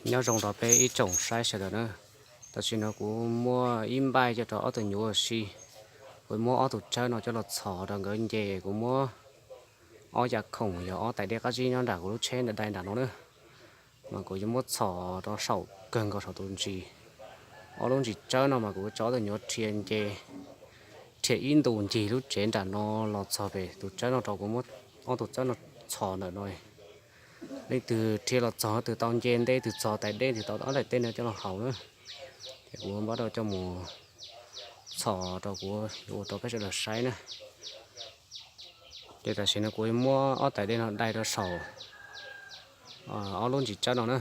Nyob zoo rau peb ib tsoom saib sawv daws na. Tam sim no kuv muab ib npaij coj rau ob tug nyuam ua si. Kuv muab ob tug tsawb no coj los txhos rau nkawd nce, kuv muab ob yam khoom yog ob tais dej qab zib nyob nram kuv lub tsheb nram dai nram no na, mas kuv yuav muab txhos rau saum kawg nkaus saum tus ntsis. Ob lub ntsis tsawb no mas kuv tso ob tug nyuam rhia nce, rhia ib ntus ncig lub tsev nram no los txog pem tus tsawb no rau kuv muab ob tug tsawb no txhos ntawm no. Leej twg rhia los txog twg tau nce ntej, twg txog tais dej twg tau ob tais dej no coj los haus na. Ces kuv npaj rau coj mus txhos rau kuv yuav ua rau peb sawv daws saib na. Ces tam sim no kuv muab ob tais dej no dai rau saum ob lub ntsis tsawb no na.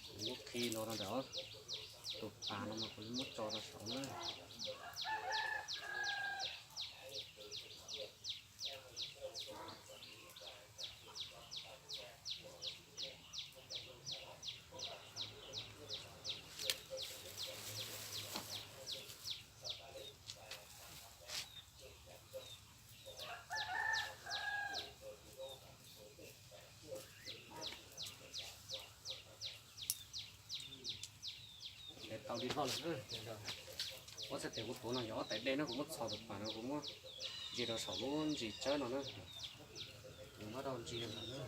Kuv muab khi no rau ntawm tus pas no mas kuv muab tso rau saud na. Tau li loj lawm na. Ob txhais tes kuv tuav no yog ob tais dej na, kuv muab txhos tus pas no, kuv muab ntsia rau saum lub ntsis tsawb no na. Kuv muab rau ntsia lawm na.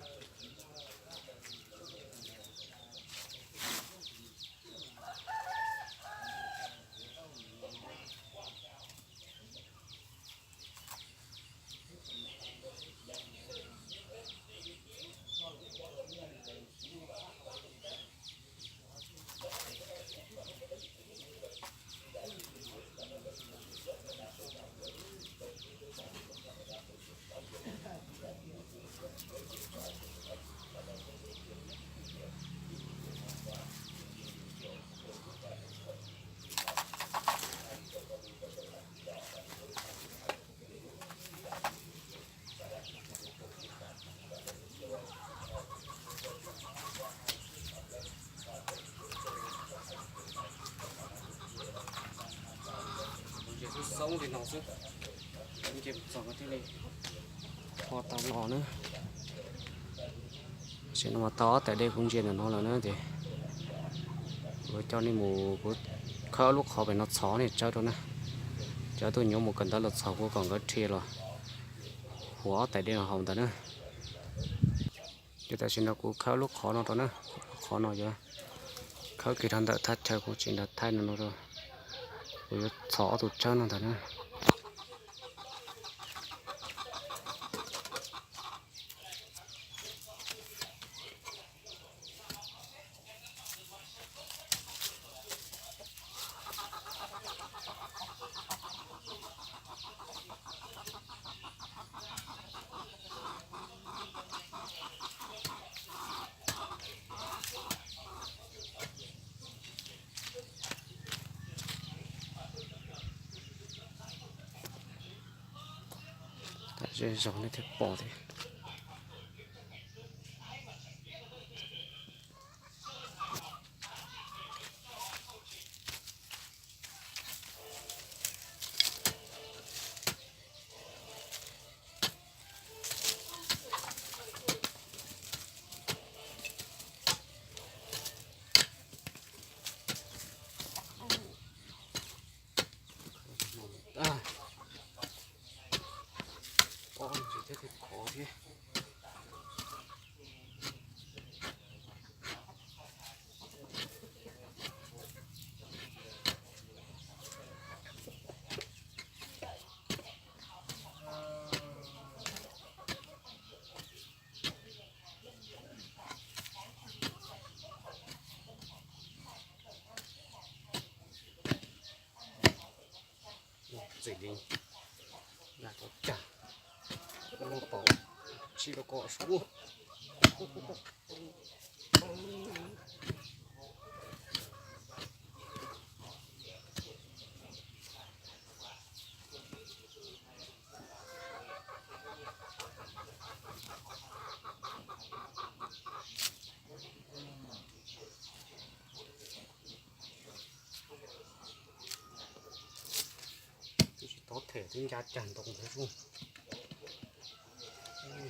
Kuv ntsia xoob xoob li no xwb, kuv ntsia mus txog no thiaj li ho tau los na. Tam sim no mas tau ob tais dej kuv ntsia ntawm no lawm na ces kuv coj nej mus, kuv khawb lub qhov pem no txhos nej tsawb rau na. Cov tug nyuam mus kawm ntawv los txhos kuv kom nkawd rhia los huam ob tais dej no haus ntawd na. Ces tam sim no kuv khawb lub qhov no rau na, lub qhov no yuav khawb kiag rau ntawm thaj chaw kuv tseem nrog thaij no no rau. Kuv yuav txhos ob tug tsawb no ntag na. Tam zej zog nej thiaj pom thiab. Ob ntsis thiab thiaj khov thiab. Txim li, nag tau cag, muaj pom tsis rau kom suav. Tib ncab cag ntoo ntawd xwb.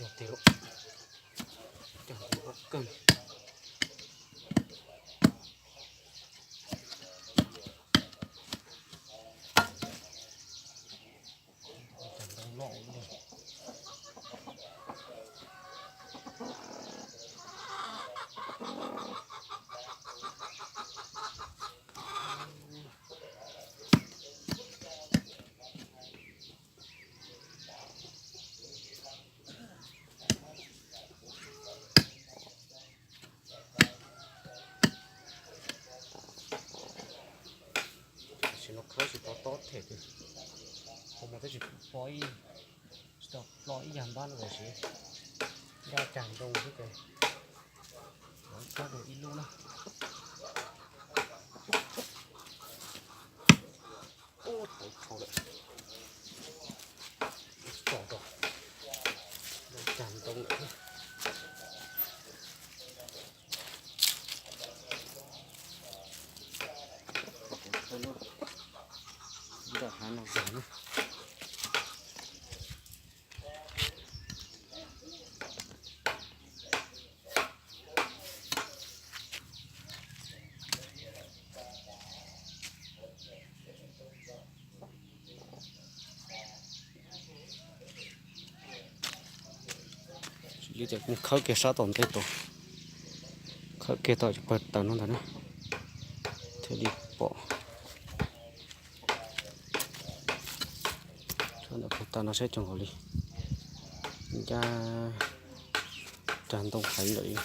Yog tiag, cag ntoo kawg. Cag ntoo loj li. Tam sim no khawb tsis tau tob them twg, qhov muag twb tsis plo ib, tsis tau plo ib yag npab no los sis ncaj cag ntoo xwb ces cog dua ib lub na. Ub, tau tshau lawm. Tso rau, ncaj cag ntoo lawm thiab. Nram hav no zog na. Li tias kuv khawb kiag sab tom ntej tod, khawb kiag tau pawg taws no ntag na, thiaj li pom. Sab ntawm pawg taws no saib cog nkaus li, ncaj cag ntoo heev lawm li.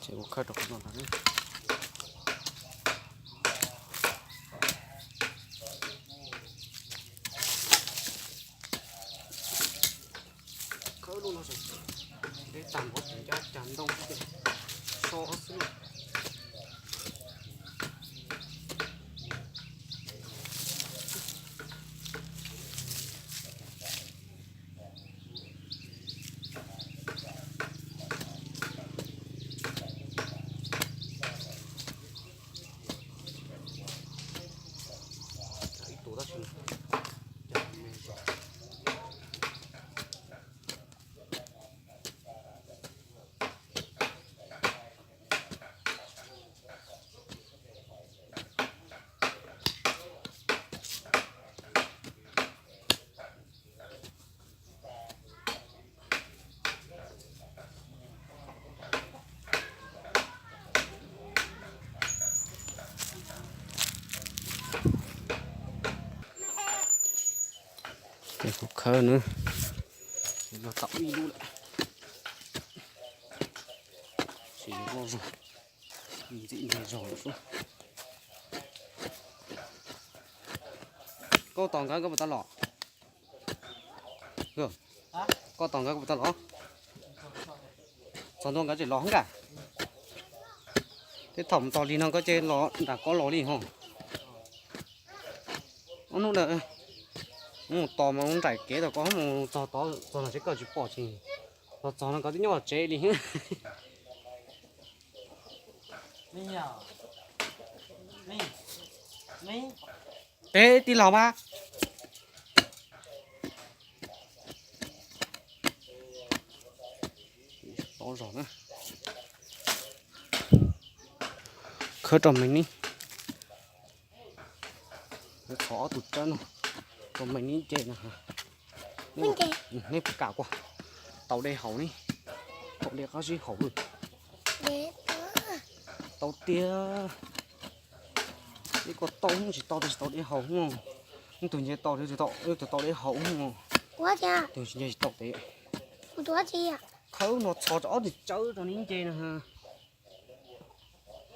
Ces kuv khawb rau qhov no ntag. Khawb lub no ces deb tag npaum, ncaj cag ntoo xwb ces so xwb. Ib tug tab sis Ces kuv khawb na, los tau ib lub lawm. Tsis loj zog, ntxim ntev zog lawm xwb. Koj tos nkawd koj puas tau los? Koj tos nkawd koj puas tau los? Txog ntua nkawd tseem los nkaj. Tej thaum mus tos li no koj ces los nram koj los li ho. Ob hnub ntawd mus tos mas nraim kev tau koj mus txog tod, txog no ces koj tsis pom tsis, los txog no nkawd twb nyob tsev li. Peb tij laug mas. Khawb rau me nib. Thov ob tug tsawb no rau me nib nce no. Neb puas kam kuas tau dej haus ne? Tau dej qab zib haus lawm. Tau tiag. Ib koj tau tsis tau, tsis tau dej haus. Ib tug nce tau, ib tug tau dej haus. Tus tsis nce tsis tau tes. Khawb no txhos rau ob tug tsawb rau neb nce no.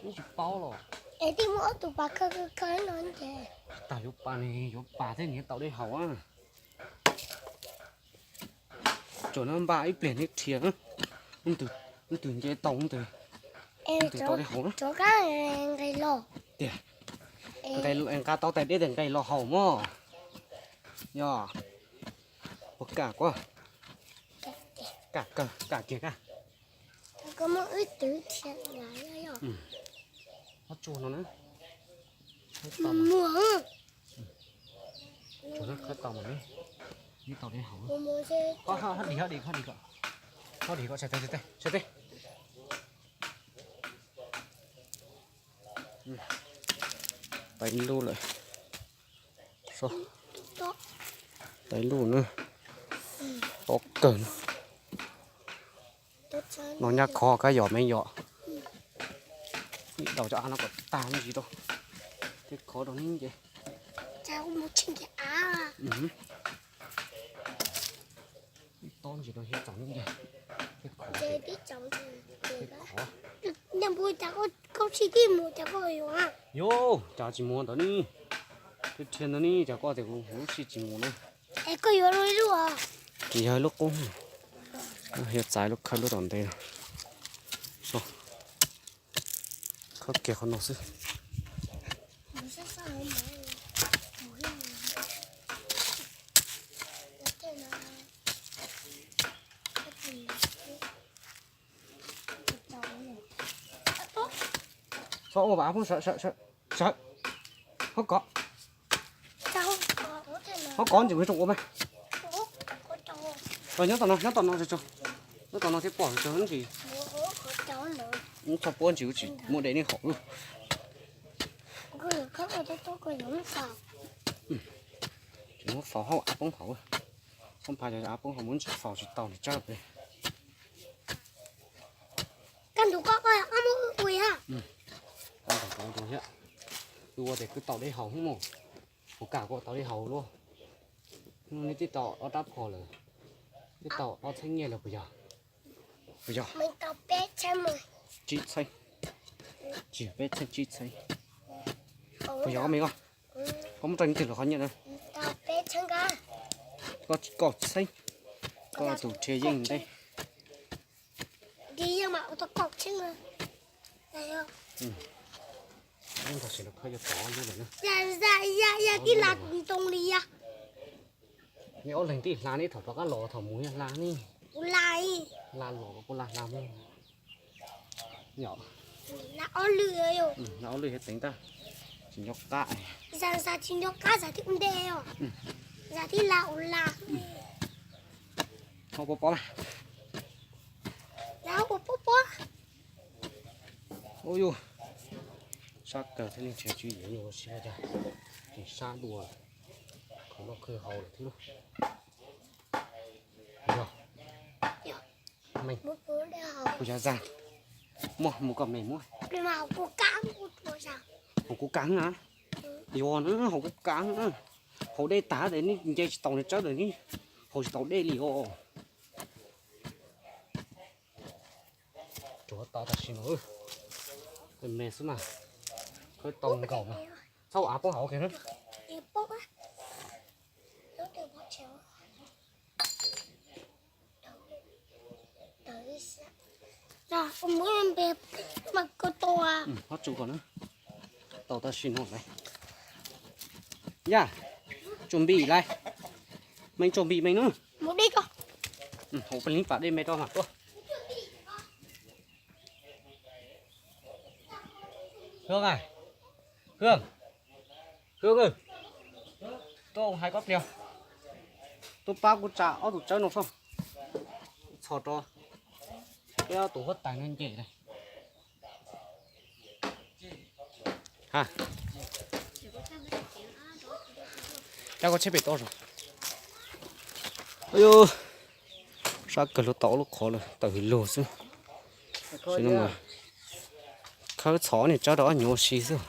Neb tsis paub los? Es tij muaj ob tug pas khawb khawb no nce. Tsis tas yuav pas ne, yuav pas thiab nws tau dej haus. Tsuas no npaj ib pliag neb dhia. Leej twg nce tau leej twg tau dej haus na. Tiag, nqa tau tais dej tes nqes los haus mog. Yog, puas kam kuv? Kam kawg, kam kiag ka. Ob tsuag no na. Khawb tau mas ne, neb tau dej haus. Ho dim, ho dim, ho dim kom, ho dim kom, tsa teb, tsa teb. Tais lub lawm. Tais lub na. Tob kawg no. No nyab khov kab yom me yom. Ib daus cov av no kom tag me ntsis rau. Thiab khov rau neb nce. Ib tob ntsis rau thiab txaus neb nce. Thiab khov. Thiab khov. Yog cas tsis mus ntawd ne? Twb dhia ntawd ne, cas koj tias kuv lub sij tsis mus na. Ces yog lub qub, yog txais lub khawb lub tom ntej no. Khawb kiag qhov no xwb. Txhob ua vam phooj sawv sawv sawv. Ho kov. Ho kov ntsis kuv tsoo ua mas. Nyob tom no, nyob tom no, nyob tom no thiab pom tso ntsis. Txhob puab ntsis, tsis muaj dej nej haus lawm. Tsis muab faus hauv av poob hauv. Txhob npaj cov av poob hauv muab ntsis faus tsis tau nws tsawb pem. Koj nrug koj, koj muab wb ua thiab. Wb ua tias wb tau dej haus hnub no, kuv kam kuv tau dej haus luaj. Hnub no twb tau ob rab phom lawm, twb tau ob txheeb nyiaj lawm puas yog? Puas yog? Tsib txheeb, tsis peb txheeb, tsib txheeb. Puas yog koj me koj? Koj muab rau leej twg lawm qhov nyiaj na? Koj tsis, koj txheeb, koj tus rhiab yeej ntej. Ntag sim no khawb yuav tau ob lub lawm na. Yog tib las ntoo li yog. Nej ob leeg tib hla ne, thaum rov qab los thaum mus yog hla ne. Hla los kuv hla hla mus. Hla ob lwm, hla ob lwm thiaj teev tag. Tsis nco qab. Zam tsis nco qab, zam thiaj ua ntej os. Zam thiaj hla ua hla. Ho pob pob mas. Ua pob pob. Ua yus sab kawg thiab, neeg tseem tsis yuav nyuag ua si cas, ces sab dua, qhov loj khwj hau lawm thiab. Yog, me, kuv xav zag, muab mus kom me muab. Hauv kuv kav na, yog na, hauv kuv kav na, hauv dej tag ces nej nce tsis tau nws tsawb ntawd ne, hauv tsis tau dej li os. Tsuav tau tam sim no, me xwb mas, khawb tau nkaus mas, txhob av poob hauv kiag na. Ho tsuav kom na, tau tam sim no lawm. Yaj, tsuam npim lawm, me tsuam npim me na. Hauv peb leeg pam dej me rau mas tuaj. Hwj, Hwj, Hwj, tuaj hais koj pliag, tuaj pab kuv tsa ob tug tsawb no soj, txhos rau peb ob tug huab tais no nce lawm. Ha, cab koj tsheb pem toj os. Sab kawg, luag tau ob lub qhov lawm, tawm hwv lug xwb. Khawb txhos niag tsawb rau ob nyuag ua si xwb.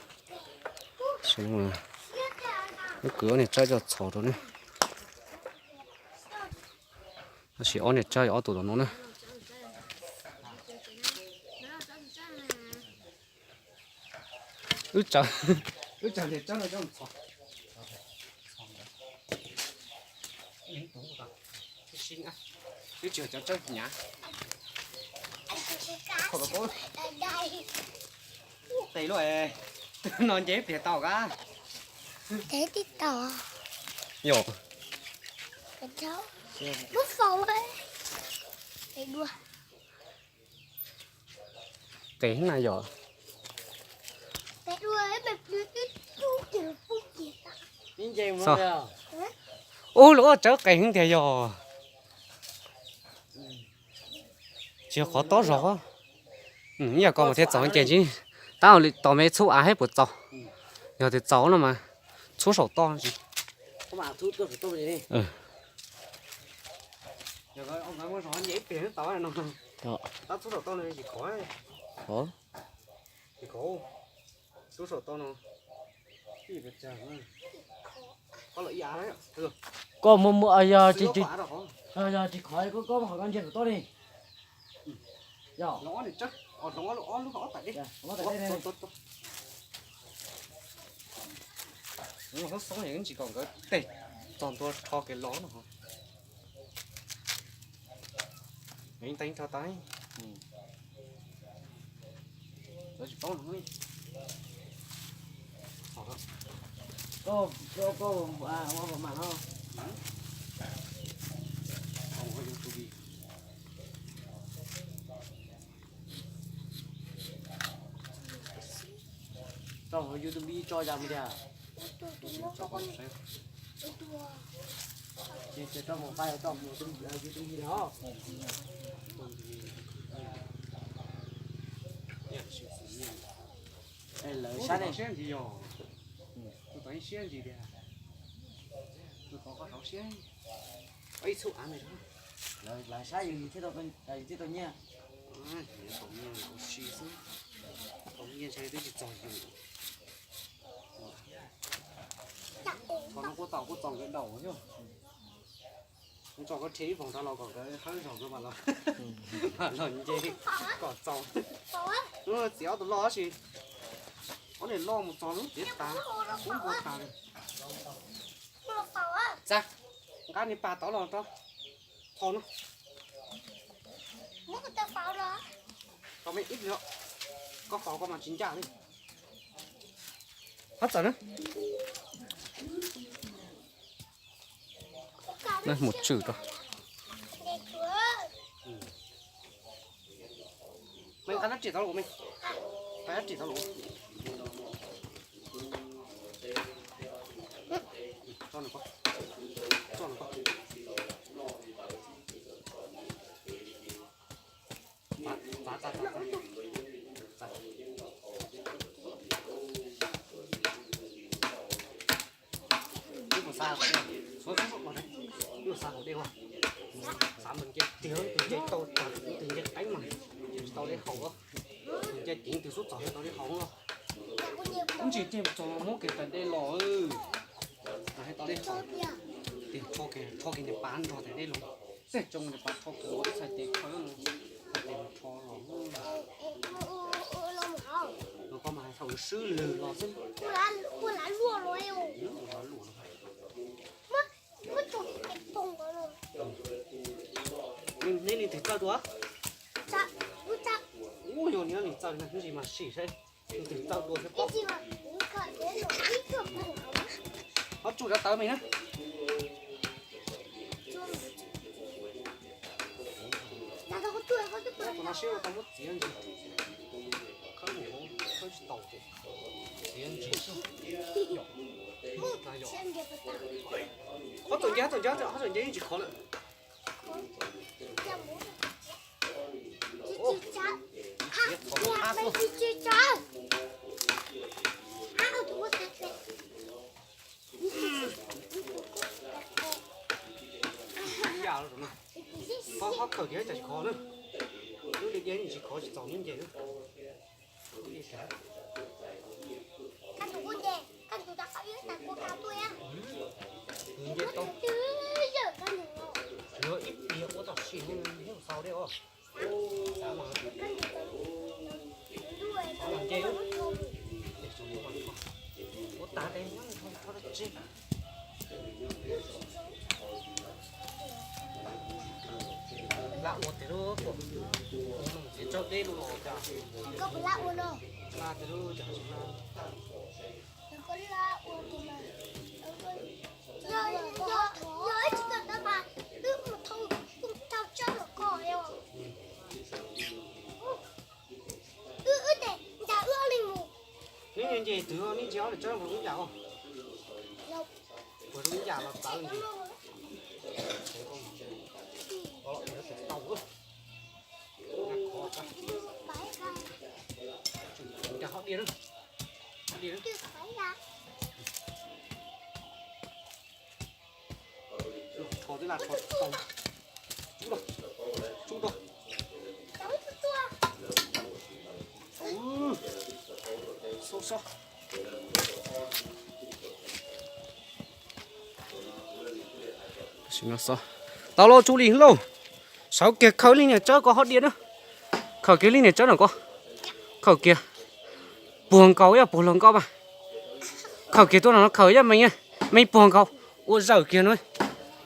Wb kwv ob niag tsawb coj txhos rau ne. Tab sis ob niag tsawb ob tug tom no na. Wb tsaws, wb tsaws niag tsawb no coj mus txhos. Wb tsis cov tsawb hnyav. Qis luaj, no nce pliag tau ka. Yog. Qis na yog. Ub, lawv ua tsawb qis heev tiag yog. Tsis yog qhov tob zog. Ib yam ko mas thiaj txaus nce ntsis. Tab tom me txhub av thiab puas txaus? Yog tias txaus no mas txhub saum toj no tsis. Tab txhub saum toj no tsis khov. Tsis khov. Txhub saum toj no. Koj mus mus yog tsis, yog tsis khov koj, koj qhov koj ntsia saum toj ni. Yog. Tsis kom nkawd teg txog ntua rho kev los no. Teev tau. Lawv tsis paub no. Koj, koj ua mam no. Tso hauv YouTube tso yam mus tiag. Ces rau mus pab tso mus YouTube no. Lawv sab ne. Siab ntsis yog. Tus tau ib siab ntsis tiag. Tus tau koj rau siab. Ib txhub av me. Lawv sab yus thiaj tau nyiaj. Tau nyiaj ua si xwb. Tau nyiaj ntshe twb tsis txog yus. Qhov no kuj tau kuj txaus nkawd daus thiab. Tso koj rhe ib voog rov los kom nkawd hawb zog nkawd mam los, mam los nce kom txaus. Txiav ob tug loj tab sis ob niag loj mus txog lub tiav tas, kub npua tas lawm. Txav, nqa niag pas tod los rau tho no. Tau me ib pliag, koj faus koj mas tsis ncaj li. Hab txawm na. Mus tswm rau. Me nqa nab riam tau los me. Nqa nab riam tau los. Tso nws ko. Tso nws ko. Wb mus xa, wb mus xa hauv dej, xa mus nce tiag, tus nce tau tag, tus nce qeeb mas tsis tau dej haus, tus nce ceev tus xub txog tsis tau dej haus los. Ib ntsis ces txog muab kiag tais dej los, hais tau dej haus, ces rho kiag niag pas nrog tais dej los, tej tsoo niag pas rho kiag los ib txhais tes kho, txhais tes los rho los. Los koj mas hais thaum swb lwg los xwb. Neb leej twg txawj dua? Ub, yog neb leej txawj na, ib ntsis mas sim saib leej twg txawj dua thiaj paub. Ho tsuj cov tawv me na. Tus no siab tau muab txiav ntsis, khawb mus hauv khawb tsis tau, txiav ntsis xwb. Qhov txaus nce, qhov txaus nce, qhov txaus nce yeej tsis khov lawm. Qhov, qhov kawg tias cas tsis khov na. Lub nce yeej tsis khov, tsis txaus nce na. Nws nce tau, tsuas yog ib pliag ua tau Lab ua tias lub, tsis tsaug deb lub los cas. Koj puas lab ua no? Lab tias lub cas tsis lab. Koj lab ua tias mas. Yog, yog, yog ib tsis tau ntawd mas wb mus thau, thau tsob los koj yog. Wb, wb tes nca wb ob leeg mus. Neb nce twg neb nce ob leeg tsob puas lub yam os? Puas lub yam los txawv nce. Nca hov diaj na. Hov diaj na. Tsho twb laj tsho tau. Tsub rau, tsub rau. Xub xob. Tau lauj, tsub li lauj. Sawv kiag khaws li niag tsawb ko hov diaj na. Khaws kiag li niag tsawb no ko. Khaws kiag. Puag nkaus yog puag hluas nkauj mas. Khaws kiag tuaj no khaws yog me, me puag nkaus. Ua zawm kiag no.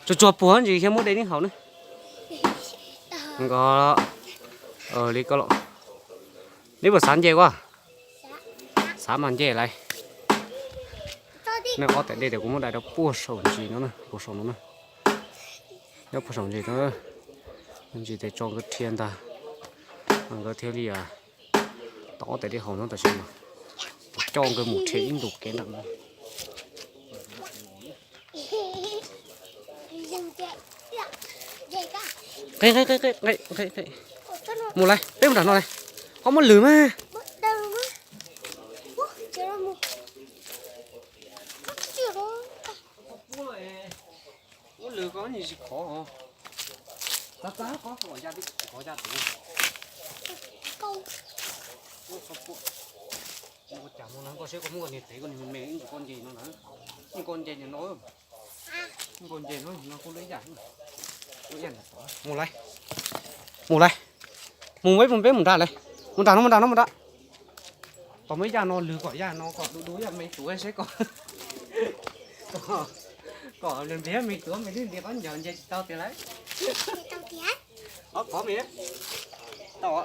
Tsuag tsuag puag ntsis thiaj muab de neb haus na. Nko, li ko los. Neb puas xav nce ua? Xav mas nce lauj. Nej ob tais dej tias kuv muab dai rau puag saum ntsis no, puag saum no na. Nyob puag saum ntsis no, ntsis tes tso nkawd dhia ntag, nkawd thiaj li tau ob tais dej haus no. Tam sim no kuv coj nkawd mus dhia ib ntus kev nram no. Mus lawm, peb mus nram no lawm. Ho muaj lwm mas. Muaj lwm ko tsis khov. Txav txav ko kom ya tib khov ya tus. Ua cas no na, koj saib koj muab koj niag tev koj niag me me ib ntsis koj nce no na. Koj nce no, koj nce no no kuj lub ib yam. Mus lawm, mus lawm, mus peb mus peb mus nram lawm, mus nram no mus nram no mus nram. Tom muab ib yam no lwm kom yam no kom du du yam me tuav seb kom, kom nws ntiav me tuav me twb ntiav qab ncaws nce tsis tau tiag lauj. Ob qhov me tau,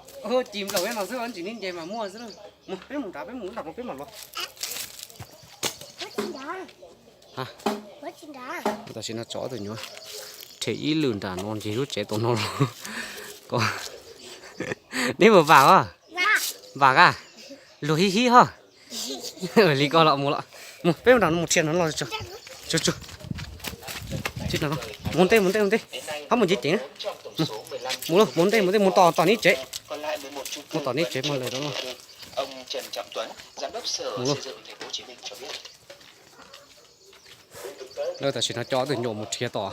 ci nplaum no xwb ntsis neb nce mas muaj xwb. Mus peb mus nram, peb mus nram no peb mam los. Tam sim no tso ob tug nyuam rhe ib lwm nram no nce lub tsev tau no los. Neb mus vam os, vam a, luag hib hib ho. Li ko los mus los, mus peb mus nram no mus rhe no los. Mus ntej mus ntej mus ntej, hab mus nce ceev na. Mus lauj, mus ntej mus ntej mus tom tom neb tsev, mus tom neb tsev mas lawm no. Mus lauj. Tam sim no coj ob tug nyuam mus rhe tom,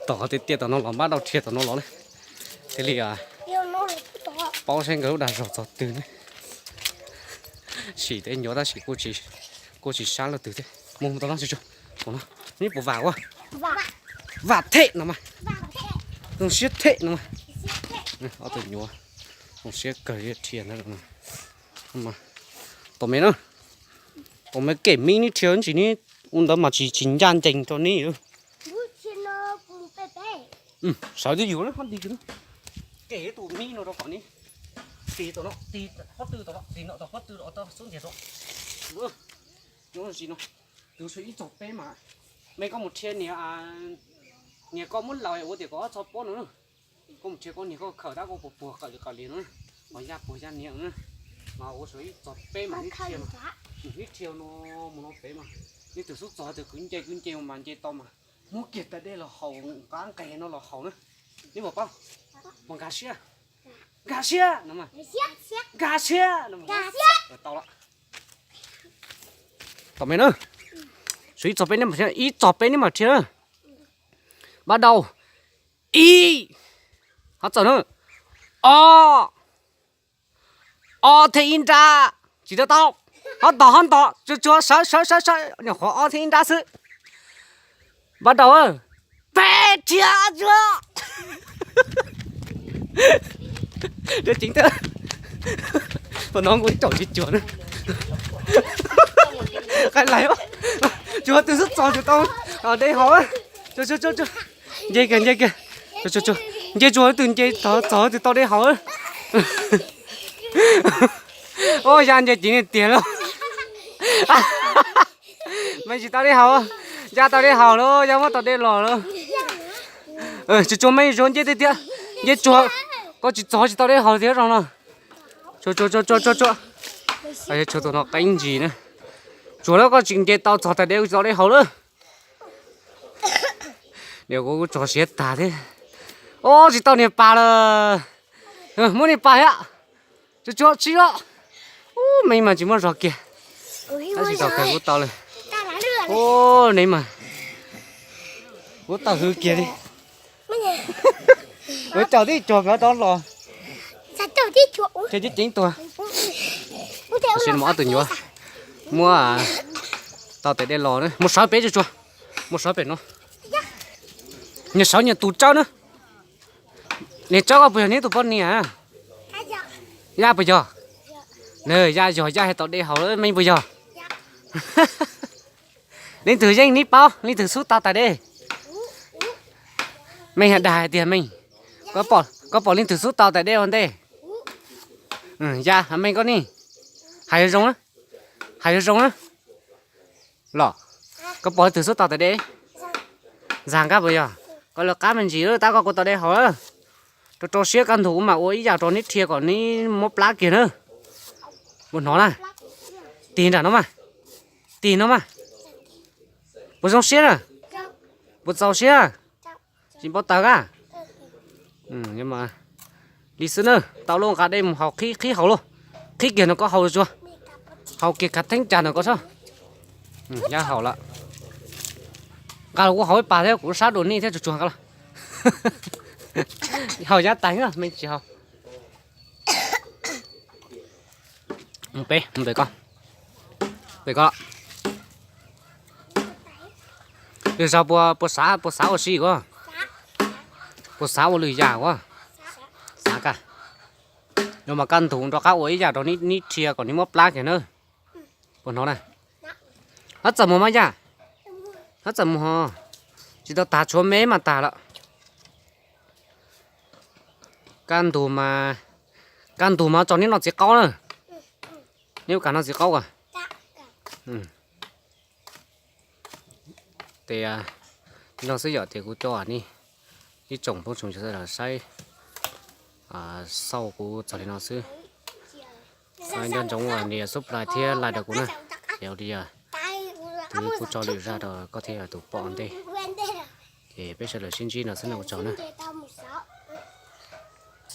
tom tiaj tiaj tom no los, npab dau rhe tom no los na. Thiaj li paub saib nkawd lub dag zog txog twg ne. Sim tej nyuam tab sis kuj tsis sab leej twg thiab. Mus tom no, mus no, neb puas vam ua? Vam them no mas, zoo siab them no mas. Ob tug nyuam zoo siab kawg rhe ntag. Tom me na, tom me kem me neb rhe ntsis neb ua ntawd mas tsis, tsis ncaj ncees rau neb. Sawv twb yus na, tig tus me no rau kom neb tig tom no, tig pob tw tom no, tig no tom pob tw los tau xub ntiag tom no. Tus suav ib txog peb mas, me koj mus rhe niag, niag koj muab laus ua tias kom ob txog pob no na. Koj mus rhe koj niag koj khaws tab koj puas puag qawm li qawm li no na. Ho yaj puag yaj niag na. Mas ua suav ib txog peb mas neb rhe, neb rhe no mus no pem mas, neb tus xub txog tus kwv nce kwv nce mas nce tau mas muab kiag tais dej los haus, nqa nqes no los haus na. Neb puas paub? Puas nkag siab? Nkag siab no mas, nkag siab no mas. Tau lawm. Tom me na, suav ib txog peb neb mam rhe, ib txog peb neb mam rhe na. Npab dau, ib, ho txawm na, ob, ob thiab ib nrab, tsis tau tau, ho tom ho tom, tsuag tsuag sawv sawv sawv sawv, nyuam qhuav ob thiab ib nrab xwb. Npab dau, peb rhe tsuag. Dej ceev tiag. Thaum no kuv caum tsis cuag na. Qaij laim, tsuas tus xub txog tsis tau dej haus. Nce kiag, nce kiag. Nce tsuas tus nce txog tsis tau dej haus. Ua ya nce ceev tiag lauj. Meej tsis tau dej haus, ya tau dej haus lauj, ya muab tau dej los lauj. Tsuas tsuag meej, tsuas nce tiag tiag, nce tsuag, koj tsis txog tsis tau dej haus thiab zoo no. Tsuag tsuag tsuag tsuag tsuag. Tsuag tus no qeeb ntsis na. Tsuag lawm koj tsis nce tau txog tas dej tsis tau dej haus lawm. Niam kuv tso siav tag thiab. Ob, tsis tau niag pas lawm. Muab niag pas thiab. Tsuag tsuag tsis los. Ub, meej mas tsis muaj zog kiag. Tab sis tau kawg kuv tau lawm. Ub, neb mas kuv tau hwv kiag li. Kuv caum tib cuag pem rov los. Ces ceev ceev tuag. Tab sis muaj ob tug nyuam muab tau tes dej los na, mus sawv pem tsuag tsuag, mus sawv pem no. Nyias sawv nyias tus tsawb na. Niag tsawb koj puas yog neb tus poj niam? Yaj puas yog? Yaj yog, yaj hais tau dej haus lawm, meej puas yog? Leej twg yeej neb paub, leej twg xub tau tais dej? Meej dag hais tias meej. Koj pom leej twg xub tau tais dej ua ntej? Yaj, meej koj ne. Hais zoo zoo na. Hais zoo zoo na. Los, koj pom leej twg xub tau tais dej? Zag Nkaj puas yog? Koj lawv qab me ntsis lawm tab koj kuj tau dej haus lawm. Rau rau siab kaj ntug kuv mam ua ib yam rau neb rhia kom neb mob plab kiag na. Puas hnov na? Tig nram no mas. Tig no mas. Puas zoo siab na? Puas txaus siab? Tsis npau taws kab. Li xwb na, tau lub nqa dej mus haus qhib, qhib haus lauj. Qhib kiag no koj haus tsuag. Haus kiag khav theeb cas no koj sab. Ya haus lawm. Nqa los kuv haus ib pas thiab kuv sab dua nej thiab tsuag tsuag nqa los. Haus yav tas me tsis haus. Pem, pem koj. Pem koj. Lwm zaus puas, puas xav, puas xav ua si koj? Puas xav ua lwm yam koj? Xav kab. Yog mas kaj ntug rov qab ua ib yam rau neb rhia kom neb mob plab kiag na. Puas hnov na? Hab txawm mus mas yaj. Hab txawm mus ho. Tsis tau tag, tshuav me mas tag lawm. Kaj ntug mas, kaj ntug mas tso neb noj txiv qaub na. Neb ua kam noj txiv qaub as. Tes no xwb yom, ces kuv coj nej ib tsoom phooj ywg sawv daws saib xauj kuv txog li no xwb. Nco ntsoov nias subscribe thiab like rau kuv na. Ces ua li yog twb kuv tso lwm zaj rau koj thiab tus pom ntej. Ces peb sawv daws sib ntsib no xwb na, ua tsaug na.